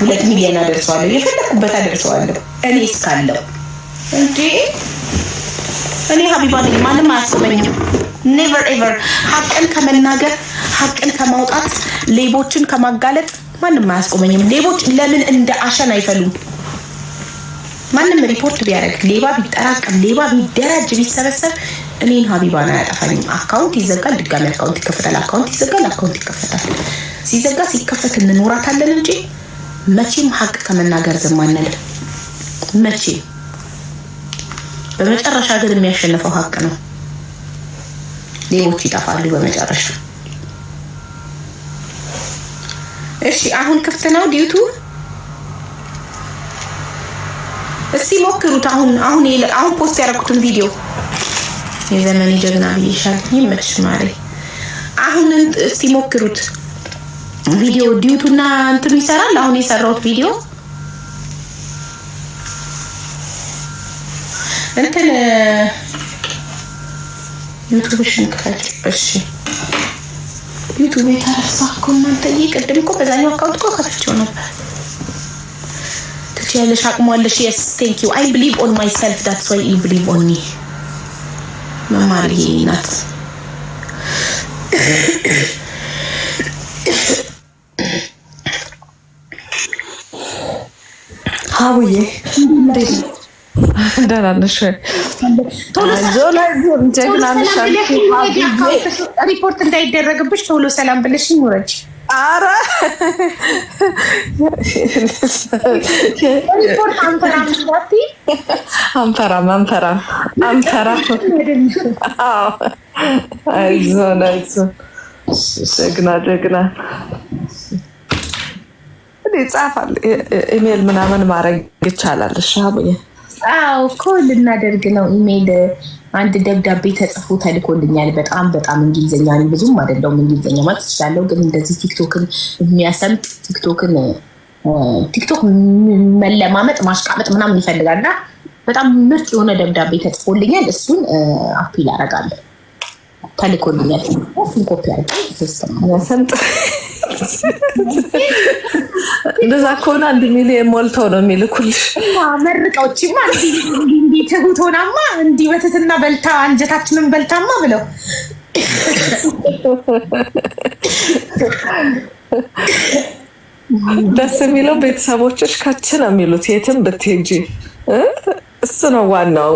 2 ሚሊዮን አደርሰዋለሁ። የፈለኩበት አደርሰዋለሁ። እኔ እስካለው እንዴ፣ እኔ ሀቢባ ነኝ። ማንም አያስቆመኝም። Never ever። ሀቅን ከመናገር፣ ሀቅን ከማውጣት፣ ሌቦችን ከማጋለጥ ማንም አያስቆመኝም። ሌቦች ለምን እንደ አሸን አይፈሉም? ማንም ሪፖርት ቢያደርግ፣ ሌባ ቢጠራቅም፣ ሌባ ቢደራጅ፣ ቢሰበሰብ እኔን ሀቢባን አያጠፋኝም። Account ይዘጋል፣ ድጋሚ account ይከፈታል። Account ይዘጋል፣ account ይከፈታል። ሲዘጋ ሲከፈት እንኖራታለን እንጂ መቼም ሀቅ ከመናገር ዝም አንልም። መቼም። በመጨረሻ ግን የሚያሸንፈው ሀቅ ነው። ሌቦች ይጠፋሉ በመጨረሻ። እሺ፣ አሁን ክፍት ነው duet ኡ። እስቲ ሞክሩት። አሁን አሁን አሁን post ያደረኩትን ቪዲዮ። የዘመኔ ጀግና ብዬሻል። ይመችሽ ማሬ። አሁን እስቲ ሞክሩት። ቪዲዮ duet ኡና እንትኑ ይሰራል። አሁን የሰራሁት ቪዲዮ እንትን YouTube ሽን ክፈች። እሺ፣ YouTube የተረሳ እኮ እናንተ። ቅድም እኮ በዛኛው account እኮ ከፍቼው ነበር። ትችያለሽ፣ አቅሙ አለሽ። Yes, thank you. I believe on myself, that's why you believe on me። መማር ይሄ ናት። ሀቡዬ፣ ደህና ነሽ ወይ? ጀግና ነሽ። ሪፖርት እንዳይደረግብሽ ቶሎ ሰላም ብለሽኝ ውረጅ። ኧረ። ሪፖርት አንፈራም። አንፈራም፣ አንፈራም፣ አንፈራም። አይዞን፣ አይዞን። ጀግና፣ ጀግና። ይጻፋል። ኢሜል ምናምን ማድረግ ይቻላል። እሺ ሀቡዬ። አዎ እኮ ልናደርግ ነው። ኢሜይል አንድ ደብዳቤ ተጽፎ ተልኮልኛል። በጣም በጣም እንግሊዝኛ እኔ ብዙም አይደለሁም፣ እንግሊዝኛ ማለት እችላለሁ፣ ግን እንደዚህ ቲክቶክን የሚያሰምጥ ቲክቶክ መለማመጥ ማሽቃበጥ ምናምን ይፈልጋል እና በጣም ምርጥ የሆነ ደብዳቤ ተጽፎልኛል። እሱን appeal አደርጋለሁ። ተልኮልኛል። እሱን ኮፒ አድርጌ paste የሚያሰምጥ እንደዛ ከሆነ 1 ሚሊዮን ሞልተው ነው የሚልኩልሽ። መርቀውችማ እንዲህ ትሁት ሆናማ፣ እንዲህ በትትና በልታ አንጀታችንን በልታማ ብለው። ደስ የሚለው ቤተሰቦችሽ ከች ነው የሚሉት የትም ብትሄጂ፣ እሱ ነው ዋናው።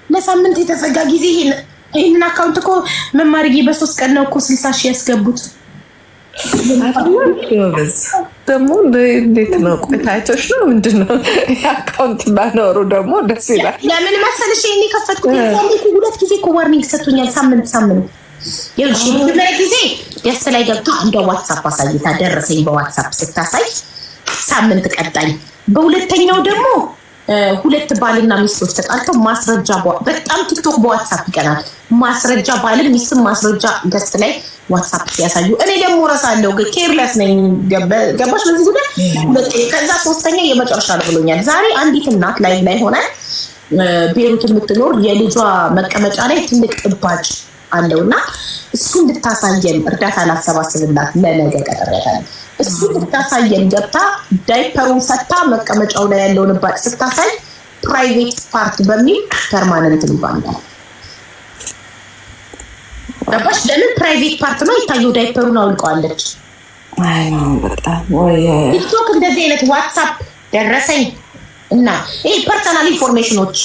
ለሳምንት የተዘጋ ጊዜ ይህንን account እኮ መማርዬ በ3 ቀን ነው እኮ 60,000 ያስገቡት። ደግሞ እንዴት ነው ቆይታቸች ነው ምንድን ነው? የ account ባኖሩ ደግሞ ደስ ይላል። ለምን መሰልሽ ይሄን የከፈትኩት? ሁለት ጊዜ እኮ warning ሰጥቶኛል። ሳምንት ሳምንት። ይኸውልሽ፣ የመጀመሪያ ጊዜ guest ላይ ገብታ እንደ WhatsApp አሳይታ ደረሰኝ በ WhatsApp ስታሳይ ሳምንት ቀጣኝ። በሁለተኛው ደግሞ ሁለት ባልና ሚስቶች ተጣልተው ማስረጃ፣ በጣም ቲክቶክ በ WhatsApp ይቀናል። ማስረጃ ባልም ሚስትም ማስረጃ guest ላይ WhatsApp ሲያሳዩ እኔ ደግሞ ረሳለሁ፣ careless ነኝ። ገባሽ? በዚህ ጉዳይ ከዛ ሶስተኛ የመጨረሻ ነው ብሎኛል። ዛሬ አንዲት እናት live ላይ ሆነ ቤሩት የምትኖር የልጇ መቀመጫ ላይ ትልቅ እባጭ አለው እና እሱ እንድታሳየን እርዳታ ላሰባስብላት ለነገ ቀጠሪያታለሁ። እሱ እንድታሳየን ገብታ ዳይፐሩን ፈታ መቀመጫው ላይ ያለውን እባጭ ስታሳይ private part በሚል permanent banned። ገባሽ? ለምን private part ነው የታየው? ዳይፐሩን አውልቀዋለች። ቲክቶክ እንደዚህ አይነት WhatsApp ደረሰኝ እና ይሄ personal information ኖች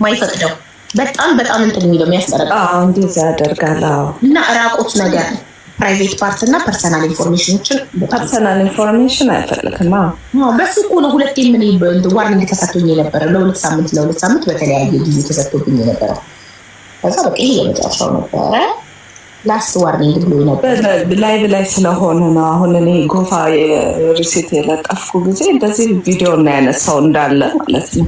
ማይፈቅደው በጣም በጣም እንትን የሚለው የሚያስጠረቅ እንደዛ ያደርጋል። እና ራቆት ነገር፣ private part እና personal information ኖችን Personal information አይፈልግም። በሱ እኮ ነው ሁለት የምን warning ተሰጥቶኝ የነበረው፣ ለ2 ሳምንት ለ2 ሳምንት በተለያየ ጊዜ ተሰጥቶብኝ የነበረው። ከዛ በቃ ይሄ የመጨረሻው ነበረ። Last warning ብሎ ነበር። Live ላይ ስለሆነ ነው። አሁን እኔ ጎፋ receipt የለጠፍኩ ጊዜ እንደዚህ ቪዲዮ እና ያነሳው እንዳለ ማለት ነው።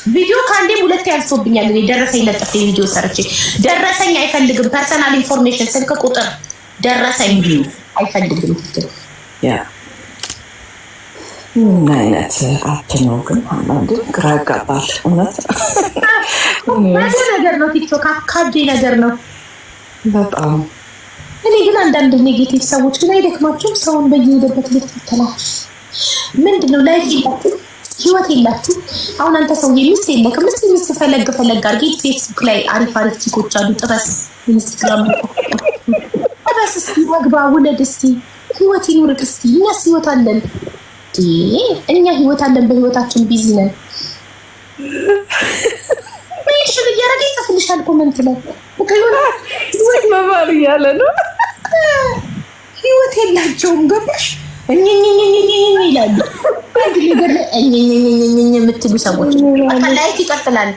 ቪዲዮ ከአንዴም ሁለቴ ያንሶብኛል። እኔ ደረሰኝ ለጥፌ ቪዲዮ ሰርቼ ደረሰኝ አይፈልግም። Personal information፣ ስልክ ቁጥር፣ ደረሰኝ አይፈልግም። ምን አይነት app ነው ግን? አንዳንዴ ግራ ያጋባል። እውነት። ነገር ነው ቲክቶክ፣ አካብዴ ነገር ነው። በጣም። እኔ ግን አንዳንድ negative ሰዎች ግን አይደክማቸውም? ሰውን በየሄደበት እየተከተላችሁ። ምንድን ነው? Life የላችሁ፣ ህይወት የላችሁ። አሁን አንተ ሰውዬ ሚስት የለክም። እስኪ ሚስት ፈለግ ፈለግ አድርጌ ፌስቡክ ላይ አሪፍ አሪፍ chick ኦች አሉ። ጥበስ፣ ኢንስታግራም ጥበስ፣ እስኪ አግባ፣ ውለድ፣ እስኪ ህይወት ይኑርክ። እስኪ እኛስ ህይወት አለን፣ እኛ ህይወት አለን። በህይወታችን busy ነን። Mention እያደረገ ይጽፍልሻል comment ላይ። መማር እያለ ነው። ህይወት የላቸውም። ገባሽ? እኝኝኝኝኝኝ ይላሉ። አንድ ነገር ላይ እኝኝኝኝኝ የምትሉ ሰዎች በቃ life ይቀጥላል።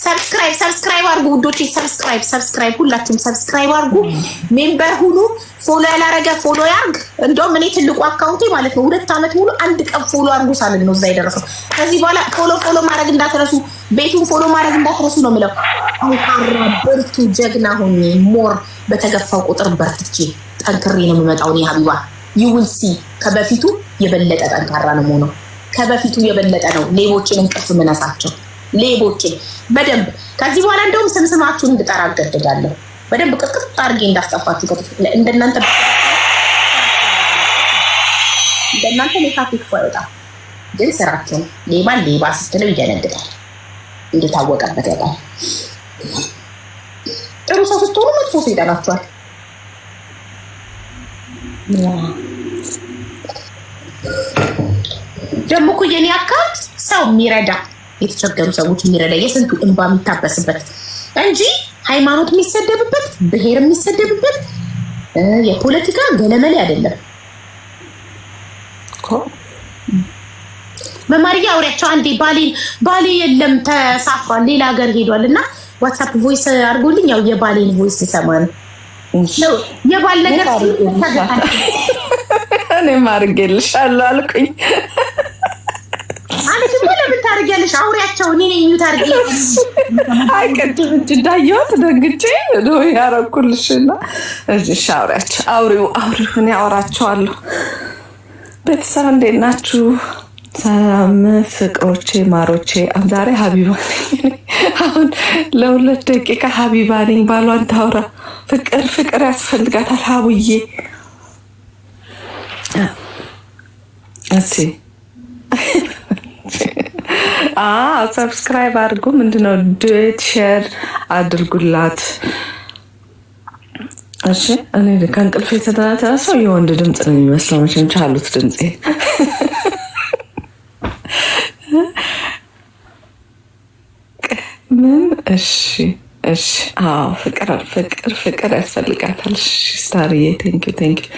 Subscribe subscribe አድርጉ ውዶቼ፣ subscribe subscribe፣ ሁላችሁም subscribe አድርጉ። Member ሁኑ። Follow ያላረገ follow ያርግ። እንደውም እኔ ትልቁ account ኤ ማለት ነው 2 ዓመት ሙሉ አንድ ቀን follow አድርጉ ሳልል ነው እዛ የደረሰው። ከዚህ በኋላ follow follow ማድረግ እንዳትረሱ፣ ቤቱን follow ማድረግ እንዳትረሱ ነው የምለው። ጠንካራ ብርቱ ጀግና ሆኜ more በተገፋው ቁጥር በርትቼ ጠንክሬ ነው የምመጣው። እኔ ሀቢባ you will see፣ ከበፊቱ የበለጠ ጠንካራ ነው የምሆነው። ከበፊቱ የበለጠ ነው ሌቦችን እንቅልፍ ምነሳቸው። ሌቦችን በደንብ ከዚህ በኋላ እንደውም ስምስማችሁን እንድጠራ እገደዳለሁ። በደንብ ቅጥቅጥ አድርጌ እንዳስጠፋችሁ። እንደናንተ ሜካፕ ክፉ አይወጣም፣ ግን ስራቸውን ሌባን ሌባ ስትለው ይደነግጣል። እንደታወቀበት ያውቃል። ጥሩ ሰው ስትሆኑ መጥፎ ሰው ይጠላችኋል። ደግሞ እኮ የኔ account ሰው የሚረዳ፣ የተቸገሩ ሰዎች የሚረዳ፣ የስንቱ እንባ የሚታበስበት እንጂ ሃይማኖት የሚሰደብበት፣ ብሔር የሚሰደብበት፣ የፖለቲካ ገለመሌ አይደለም። መማርያ አውሪያቸው አንዴ። ባሌ የለም፣ ተሳፍሯል፣ ሌላ ሀገር ሄዷል እና WhatsApp voice አድርጎልኝ ያው የባሌን voice ልሰማ ነው። የባል ነገር። እኔም አድርጌልሻለሁ አልኩኝ። አንቺ እኮ ለምን ታደርጊያለሽ? አውሪያቸው። እኔ ነኝ mute አድርጌ። አይ ቅድም እጅ እንዳየሁት ደንግጬ ነው ያደረኩልሽና፣ እሺ አውሪያቸው፣ አውሪው አውሪው፣ እኔ አወራቸዋለሁ። ቤተሰብ እንዴት ናችሁ? ሰላም ፍቅሮቼ፣ ማሮቼ። ዛሬ ሀቢባ ነኝ። አሁን ለ2 ደቂቃ ሀቢባ ነኝ። ባሏን ታውራ። ፍቅር ፍቅር ያስፈልጋታል ሀቡዬ። እሺ subscribe አድርጉ። ምንድነው duet share አድርጉላት። እሺ እኔ ከእንቅልፍ የተነሳው የወንድ ድምፅ ነው የሚመስለው። መቼም ቻሉት ድምፄ። ምን? እሺ እሺ። አዎ ፍቅር ፍቅር ፍቅር ያስፈልጋታል። እሺ ስታርዬ፣ thank you, thank you።